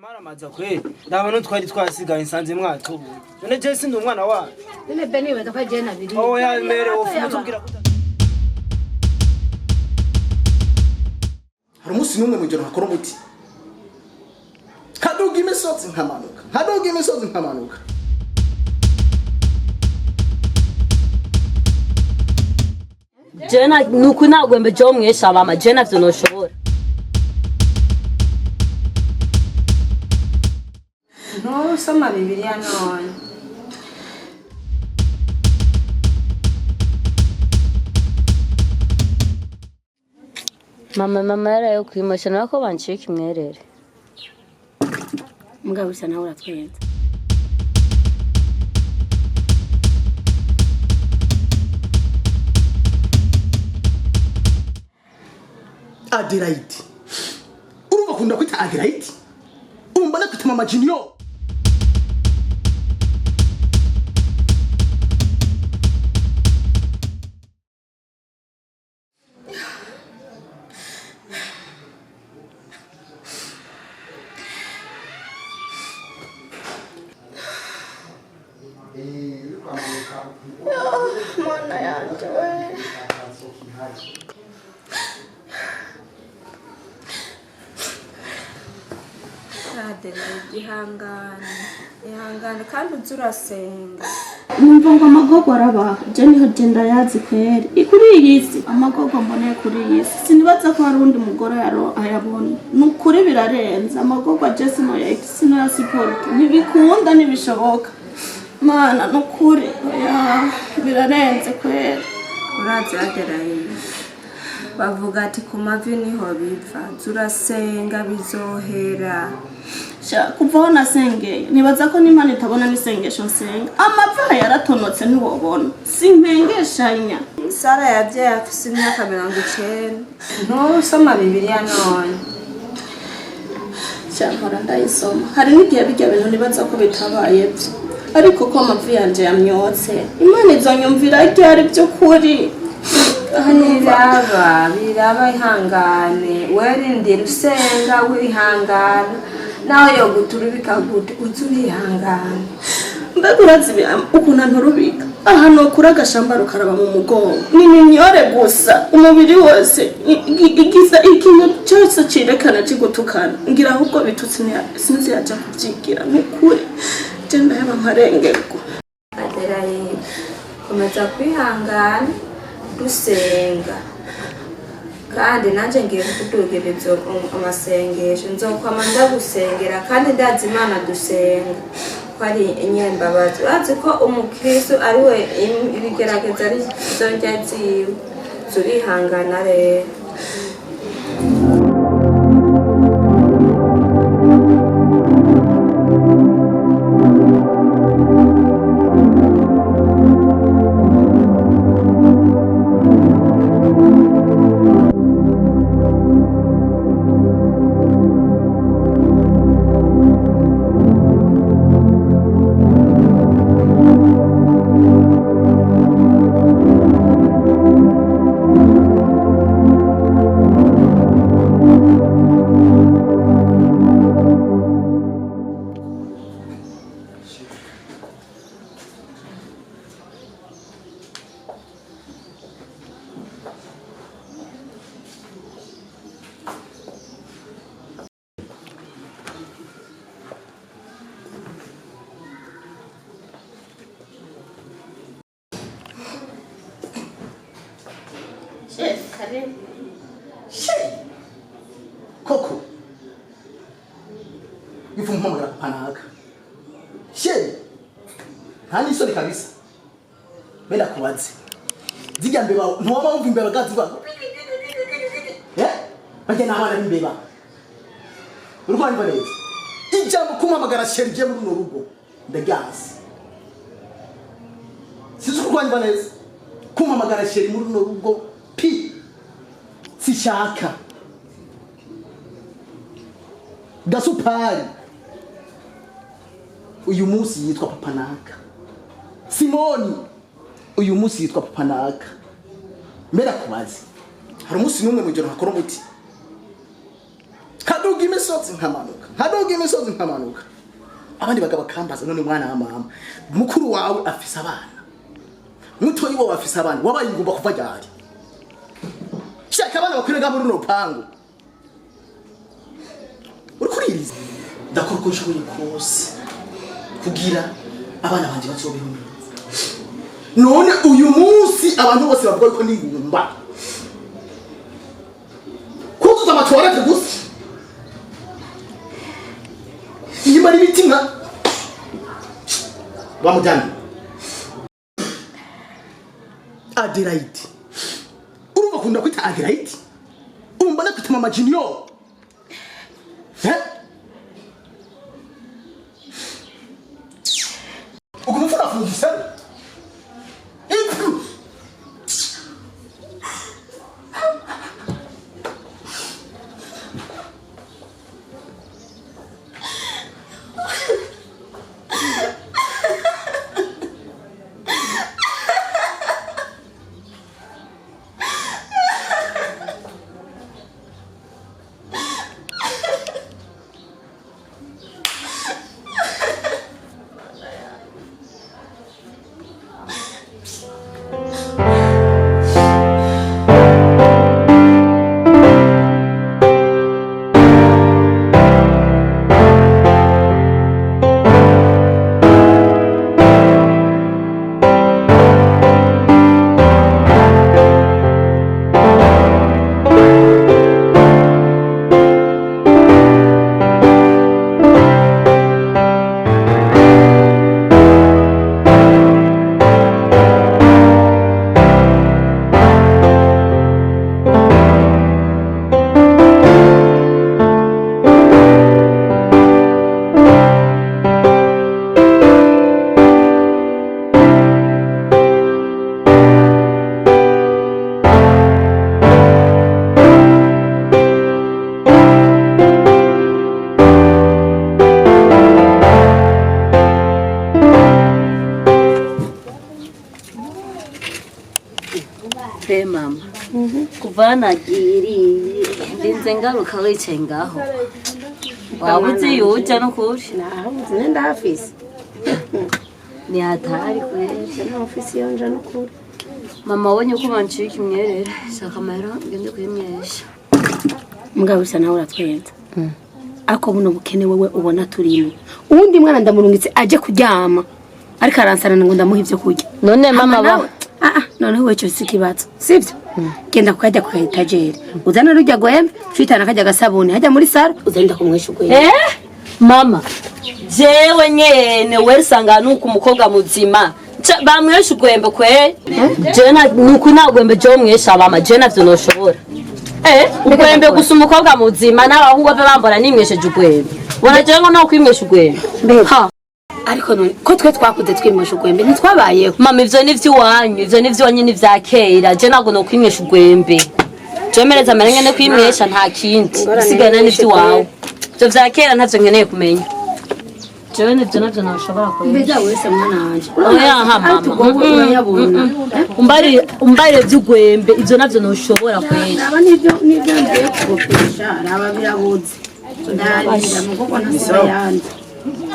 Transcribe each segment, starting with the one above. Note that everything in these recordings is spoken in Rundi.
Nakamaramaza kweli, ndabona twari twasigaye nsanze mwatubuye. None je sindi umwana wanyu? None Beni wibaza ko je nabiri? Oya mere, wofume tubwira ko Hari umunsi n'umwe mw'ijoro nkakora umuti, nkaduga imisozi nkamanuka, nkaduga imisozi nkamanuka. Jena nuku nagwembe jo mwesha mama, je navyo noshobora. Ntusoma Bibiliya none? Mama, mama yarayo kwimosha nako bancika imwerere. Mugabo usa nawe uratwenza. Adelaide, urumva akunda kwita Adelaide, urumva nakwita Mama Junior. Mana yanje we! Adelaide, ihangane, ihangane kandi uze urasenga. Numva ngo amagorwa arabaho, je niho je ndayazi kweri. Kuri iyi si, amagorwa mboneye kuri iyi si, sinibaza ko hari uwundi mugore ayabona. Ni ukuri birarenze. Amagorwa je sinoyasiporta, ntibikunda, ntibishoboka. Mana, ni ukuri, oya, birarenze kweri. Urazi Adelaide, bavuga ati ku mavi niho biva. Uze urasenga, bizohera. Sha, kuva aho nasengeye, nibaza ko n'Imana itabona n'isengesho nsenga. Amavi aha yaratonotse, ntiwobona, simpengeshanya. Sara yabyaye afise imyaka 90. Ntusoma Bibiliya none? Cyakora ndayisoma. Hari n'igihe bijya bintu nibaza ko bitabaye byo, ariko ko amavi yanje yamyotse, Imana izonyumvira ryari by'ukuri? Aha numva Biraba, biraba, ihangane. Werindira usenga, wihangana, nawe yogutura bikagute, uze urihangana. Mbega urazi ukuntu anturubika aha? Nokura agashamba rukaraba mu mugongo, ni minyore gusa umubiri wose. Igiza ikintu cyose cirekana kigutukana, ngira ahubwo bitutse sinzi yaja kubyigira. Nukuri je ndaheba nkarengerwa. Adelaide, komeza kwihangana dusenga, kandi nanjye ngiye kukudugiriza amasengesho. Nzokwama ndagusengera, kandi ndazi Imana dusenga ko ari inyembabazi. Urazi ko umukristo ari we ibigerageza ari zo ndya ziwe. Zurihangana rero. Chef, karibu. Koko ifu mpamagara panaka chéri, nta n'isoni kabisa. Benda kubaze, zirya mbeba ntiwaba wumva imbeba gazivuga? Eh, barya n'abana b'imbeba. Uriko uranyumva neza? Ijambo kumpamagara chéri je muri runo rugo ndaryanse. Sinzi uko uranyumva neza. Kumpamagara chéri muri runo rugo pi sishaka. Gasupari uyu munsi yitwa Papanaka, Simoni uyu munsi yitwa Papanaka. Mbera kubazi, hari umunsi n'umwe mu ijoro nkakora umuti, nkaduga Nkaduga imisozi nkamanuka, nkaduga imisozi nkamanuka. Abandi bagabo bakambaza: "None mwana wa mama, mukuru wawe afise abana, mutoyi wawe afise abana, wabaye ingumba kuva ryari?" Shaka abana bakwire muri runo rupangu. Uriko uririza. Ndakora uko nshoboye kose kugira abana banje bazobeho neza. None uyu munsi abantu bose bavuga yuko ndi ingumba, kuzuza ama toilettes gusa, nimba ari imitima bamujyanye. Adelaide, urumva akunda kwita Adelaide, urumva nakwita Mama Junior, eh? Uguma ufunafuza isari. Ipfu! Pe mama, kuva nagiriye ndinze ngaruka wicaye ngaho, waba uzi yuja n'ukuri. Nahabuze nenda hafise. Ni hatari kweli. Nta ofisi yonje n'ukuri. Mama, wabonye ko bancika imyerere, shaka amahera ngende kuyimyesha. Mugabo bisa nawe uratwenza, ariko buno bukene wewe ubona turimo, uwundi mwana ndamurungitse aje kuryama ariko aransarana ngo ndamuha ibyo kurya. None mama Hama ba nawe, ah, noneho wewe cyo si ikibazo, sibyo? Genda kukajya ku étagère, uzana rujya gwembe twitana kajya gasabuni hajya muri salon, uzana ndakumwesha ugwembe. Eh, mama, jewe nyene wesanga nuko umukobwa muzima bamwesha ugwembe kwe. Jewe nuko nta gwembe jewe mwesha mama, jewe navyo noshobora. Eh, ugwembe gusa, umukobwa muzima n'abahungu bave bambona nimwesheje ugwembe. Bona jewe ngo no kwimwesha ugwembe. Ha. Ariko none ko twe twakuze twimwesha ugwembe ntitwabayeho? Mama, ivyo ni ivy'iwanyu, ivyo ni ivy'iwanyu, ni ivya kera. Je ntabwo nokwimwesha ugwembe. Jewe mereza amahera ngende kwimwesha, nta kindi. Ingorane Usigana ni nyinshi. n'ivy'iwawe. Ivyo vya kera ntavyo nkeneye kumenya. Jewe nivyo navyo nashobora kwemera. Mbega wese mwana wanje. Oya ha mama. Tugomba urayabona. Umbare umbare vy'ugwembe, ivyo navyo ntushobora kwera. Raba nibyo ngiye kugopesha, raba birabuze, ndarira mukobwa ntasaba yandi.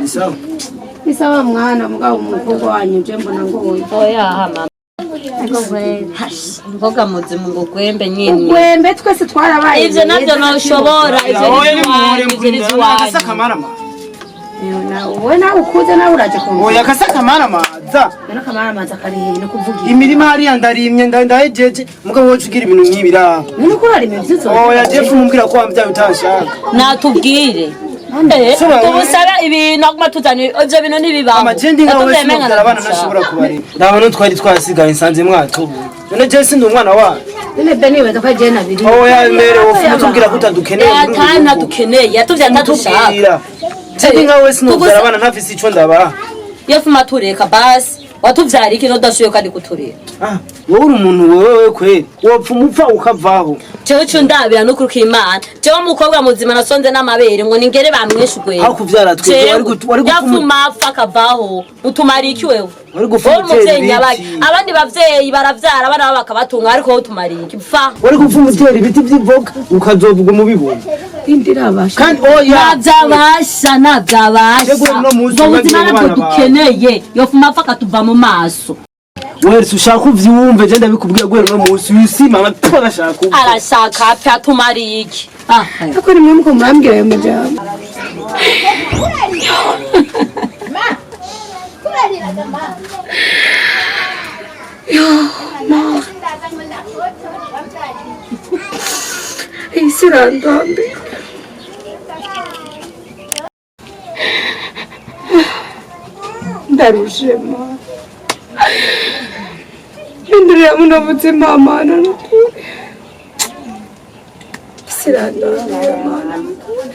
Ni sawa. Ni sawa mwana, mugabo umukobwa wanyu je mbona ngoye. Oya ha mama. Umukobwa muzima ngo gwembe nyine. Ugwembe twese twarabaye. Ivyo navyo ntushobora, ivyo ni Oya ni muhore ivy'iwanyu, ivyo ni mukunda ivy'iwanyu. akasa kamarama. Wowe nawe ukuze nawe uraje kumva. Oya, akasa kamaramaza. None kamaramaza kari hehe no kuvuga iki? Imirima hariya ndarimye, ndahejeje, mugabo wowe ugira ibintu nk'ibi raho. None uko urarima ivyo uzoza? Oya, Jeff, mumbwira ko wambyaye utanshaka. Natubwire. Tubusaba ibintu aguma tuzana ivyo bintu ntibibaho. Amajendi nkawe Yatubwiye menga sinobyara abana ndabishaka. ntashobora kubarera. Ndabona twari twasigaye nsanze mwatoboye. None je sindi umwana wanyu? None be nibaza ko agiye nabiri. Oya mere, wowe utubwira ko utadukeneye muri uru Ata rugo. ntadukeneye, yatubwiye atadushaka. Tubwira. Jendi nkawe sinobyara abana ntafise ico ndabaha. Yafuma tureka basi, watuvyara iki udashoboye kandi kutureka? Ah, wowe uri umuntu wewe kweri wopfa umupfa ukavaho. Jewe ico ndabira n'ukuri kw'Imana, jewe umukobwa muzima nasonze n'amabere ngo ningere bamweshe ugwembe. Aho kuvyara twebwe, wari gupfa Yafuma apfa akavaho, utumara iki wewe? Wari gupfa Wowe umutera umuvyeyi ibiti. nyabaki, abandi bavyeyi baravyara abana babo bakabatunga, ariko wowe utumara iki? Pfa. Wari gupfa umutera ibiti vy'ivoka ukazovuga umubibona. Indirabasha. Kandi oya. Navyabasha, navyabasha. Yego, uno munsi Ubwo buzima wibagiwe nabwo abana bawe. dukeneye, yofuma apfa akatuva mu maso. Wese ushaka uvyumve, je ndabikubwiye guhera uno munsi uyu si mama pfa arashaka uve. Arashaka apfe, atumariye iki? Ah. Ariko nimwe muko murambwira ayo majambo. Yo, ma. Iyi si irandambiye. Ndarushe ma. Hindurira buno buzima mana nukuri. Isi irandambiye mana nukuri.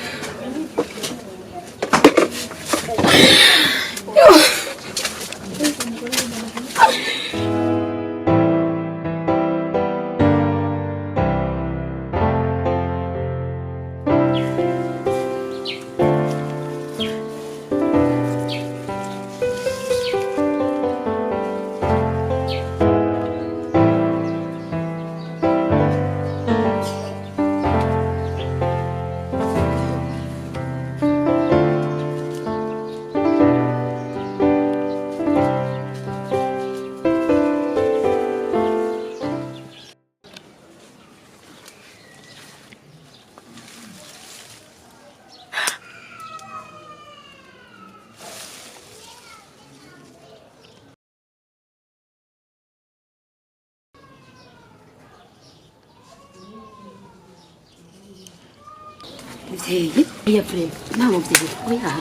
Muvyeyi, oya vrema, nta muvyeyi, oya,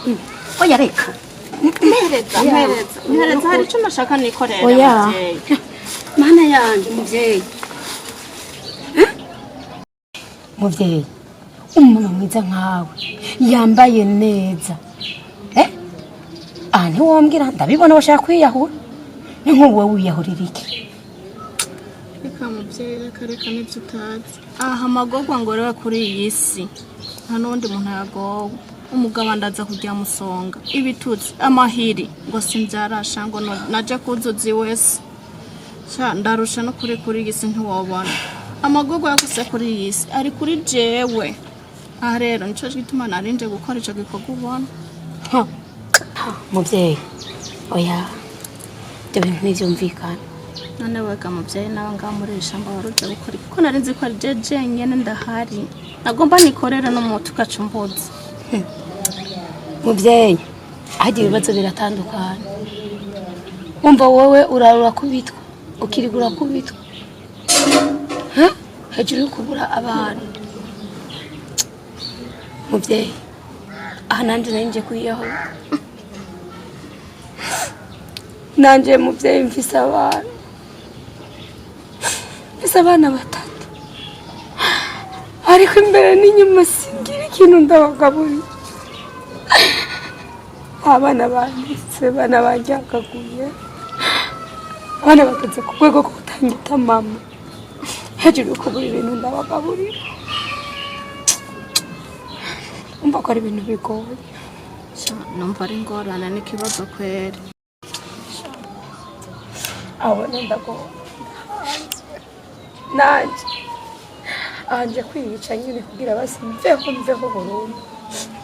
oya reka. Mpereza, mpereza, mpereza, hari icyo nashaka nikorera. Oya. Muvyeyi. Mana yanje muvyeyi. Eh? Muvyeyi, umuntu mwiza nkawe, yambaye neza. Eh? Ah, ntiwombwira, ndabibona washaka kwiyahura. Ni nk'ubu wowe wiyahurira iki? Reka muvyeyi, reka, reka, n'ibyo utazi. Aha amagorwa ngorewe kuri iyi si nta n'uwundi muntu yagowe. Umugabo andaza kujya musonga ibitutsi, amahiri, ngo simbyarasha, ngo naje kuzuza iwese. Sha, ndarusha no kuri iyi si ntiwobona amagorwa yaguse kuri iyi si ari kuri jewe. Aha rero nico gituma narinje gukora ico gikorwa ubona. Ha. Muvyeyi, oya, ibyo bintu ntivyumvikana. None wega muvyeyi, nawe ngaho muri iri shamba wari uje gukora iki? Ko nari nzi ko ari je jenyene ndahari, nagomba nikorere n'umuti ugaca umbuza. Muvyeyi, harya ibibazo biratandukana. Wumva wowe urara urakubitwa, ukiriga urakubitwa. Ha? Hejuru yo kubura abana. Muvyeyi, aha nanje nari nje kwiyahura. Nanje muvyeyi mfise abana. Mfise abana batatu. Ariko imbere n'inyuma singira ikintu ndabagaburira. Abana banditse, abana banjyagaguye, abana bageze ku rwego rwo kutanyita mama. Hejuru yo kubura ibintu ndabagaburira, umva ko ari ibintu bigoye. Sha, numva ari ingorane n'ikibazo kweri. Abona ndagowe nanjye anje kwiyica nyine kugira basi mveho, mveho burundu,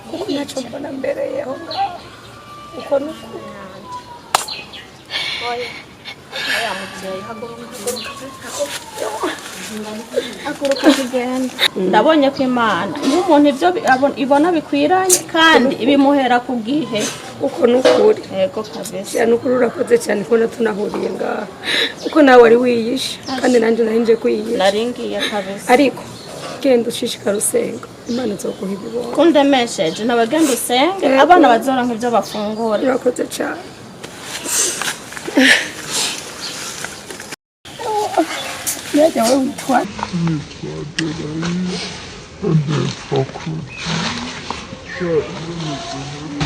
kuko ntacyo mbona mbereyeho ngaho uko nukuri. Haguruka tugende. Ndabonye ko Imana iyo umuntu ibyo ibona bikwiranye kandi ibimuhera ku gihe. Uko nukuri. Yego kabisa. Ya nukuri urakoze cyane kubona tunahuriye ngaha, kuko nawe wari wiyishe kandi nanjye nari nje kwiyisha. Naringiye kabisa. Ariko genda ushishikara usenga, Imana izoguha ibibongo. Kundemesheje nabagenda usenge. Yego. Abana bazoronka ibyo bafungura. Urakoze cyane. Mbega wowe witwa Nitwa Adelaide, and